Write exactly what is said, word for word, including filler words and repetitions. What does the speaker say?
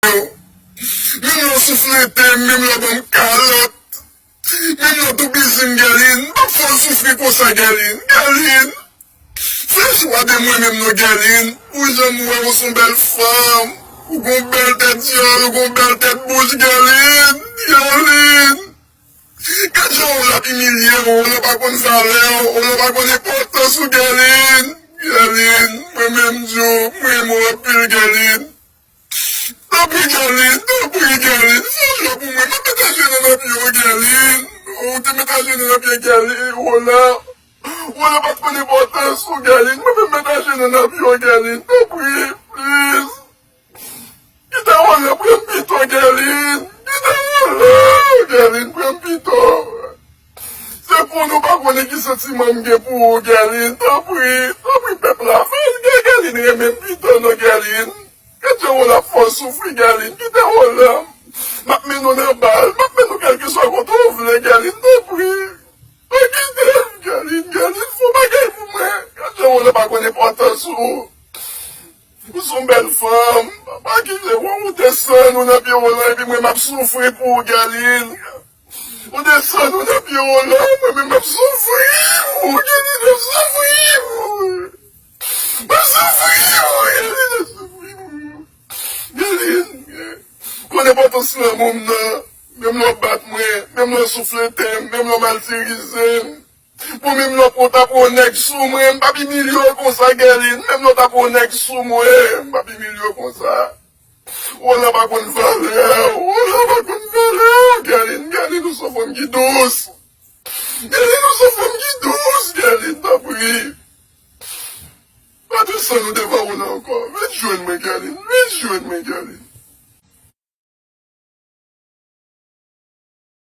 yo. Menm lè w souflete m, menm lè w ban m kalòt, menm lè w toupizi m, Guerline, m p ap fè w soufri konsa, Guerline. Guerline, fè chwa de mwen menm non, Guerline. Pou jan m wè w, ou se yon bèl fanm, ou gon bèl tèt dyòl, ou gon bèl tèt bouch, Guerline. Guerline, gad jan Roland ap imilye w, Roland pa konn valè w, Roland pa konn enpòtans ou, Guerline. Guerline, mwen menm di w, mwen renmen w anpil, Guerline. Tanpri, Guerline, tanpri, Guerline, fè yon jan pou mwen. M ap met ajenou nan pye w, Guerline. Ou te met ajenou nan pye Guerline, Roland. Roland pa t konn enpòtans ou, Guerline. Mwen menm met ajenou nan pye w, Guerline. Tanpri, please. Kite Roland pran m pito, Guerline. Kite Roland, Guerline, pran m pito. Se pou nou pa konnen ki santiman m gen pou ou, Guerline. Tanpri, tanpri, pèp la, fè Guerline renmen m pito non, Guerline. Gad jan Roland ap fè w soufri, Guerline. Kite Roland. M ap mennen w nan bal, m ap mennen w kèlkeswa kote w vle, Guerline, tanpri. Pa kite m, Guerline, Guerline, fè yon bagay pou mwen. Gad jan Roland pa konn enpòtans ou. Ou se yon bèl fanm. Pa kite, ou desann ou nan pye Roland, epi mwen m ap soufri pou ou, Guerline. Ou desann ou nan pye Roland, mwen menm m ap soufri pou ou, Guerline, m ap soufri pou ou. M ap soufri pou ou, Guerline, m ap soufri pou ou. Guerline, konnen enpòtans lanmou m nan. Menm lè w bat mwen, menm lè w souflete m, menm lè w matirize m. Pou menm lè w ta pran yon nèg sou mwen, m p ap imilye w konsa, Guerline. Menm lè w ta pran yon nèg sou mwen, m p ap imilye w konsa. Roland pa konn valè w, Roland pa konn valè w, Guerline, Guerline, ou se yon fanm ki dous. Guerline, ou se yon fanm ki dous, Guerline, tanpri. Pa desann ou devan Roland ankò. Vin jwenn mwen, Guerline, vin jwenn mwen, Guerline.